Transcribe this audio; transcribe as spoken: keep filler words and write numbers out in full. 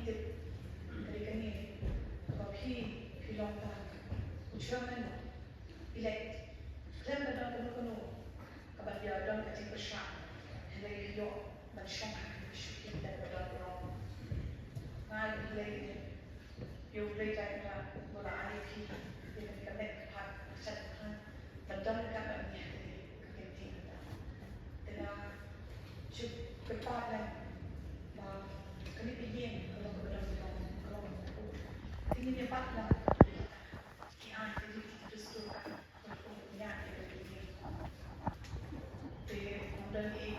Ka dei kane kaba phi, phi long tang u chairman elect. Khlem da don kano kano kaba ïa don ka jingpyrshah, hynrei ïoh ban shong ha ka shuki da kaba don rong. Nga ïohi lei ïa U Blei Trai Kynrad ba la ai ïa phi ïa kane ka met ka phad ka shat ka phan ban don ka ba ngi ha kane ka ktien ka. Te nga shu kyrpad lem ba kane ka ïing ka long kaba don ka long ka long. Te ngin ïa bat lem ki ai ki dustur ka long ka ïa ka ïing. Te ngam don ei